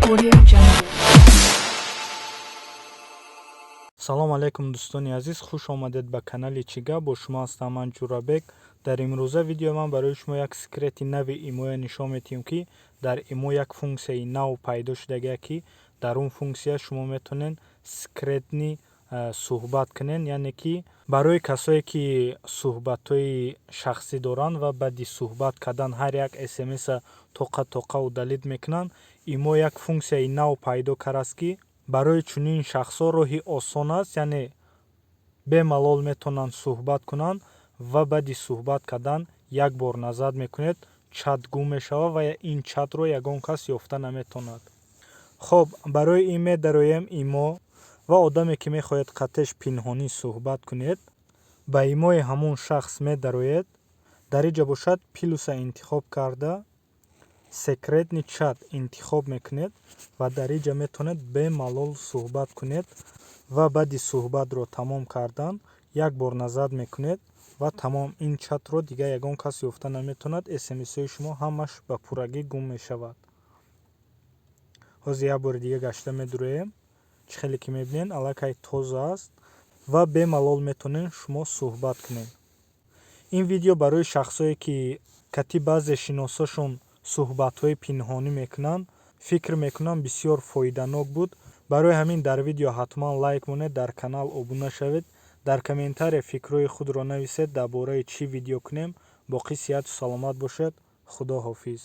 Audio Jungle. Салом алейкум, дӯстони азиз, хуш омадед ба канали «Чӣ гап?». Бо шумо ҳастам ман, Ҷурабек. Дар имрӯза видеои ман барои шумо як секрети нави имоя нишон медиҳем, ки дар имо як функсияи нав пайдо шудагия, ки дар он функсия шумо метавонед секретный суҳбат кунед. Яъне ки барои касое, ки суҳбатҳои шахсӣ доранд ва баъди суҳбат кардан ҳар як смса тоқа тоқа удалить мекунанд, имо як функсияи нав пайдо кардааст, ки барои чунин шахсҳо роҳи осон аст, яъне бемалол метавонанд суҳбат кунанд ва баъди суҳбат кардан як бор назад мекунед, чат гум мешавад ва ин чатро ягон кас ёфта наметавонад. Хоб, барои ин медароем имо ва одаме, ки мехоҳед қатеш пинҳонӣ суҳбат кунед, ба имои ҳамон шахс медароед. Дар инҷа бошад, плюса интихоб карда, секретный чат интихоб мекунед ва дар инҷа метавонед бемалол суҳбат кунед ва баъди суҳбатро тамом кардан як бор назад мекунед ва тамом, ин чатро дигар ягон кас ёфта наметавонад. Смсҳои шумо ҳамаш ба пуррагӣ гум мешавад. Ҳозир як бори дига гашта медуроем. Чӣ хеле ки мебинед, аллакай тоза аст ва бемалол метавонед шумо суҳбат кунед. Ин видео барои шахсое, ки кати баъзе шиносошон суҳбатҳои пинҳонӣ мекунанд, фикр мекунам, бисёр фоиданок буд. Барои ҳамин дар видео ҳатман лайк монед, дар канал обуна шавед, дар комментария фикрҳои худро нависед, дар бораи чӣ видео кунем. Боқӣ сиҳату саломат бошед. Худо ҳофиз.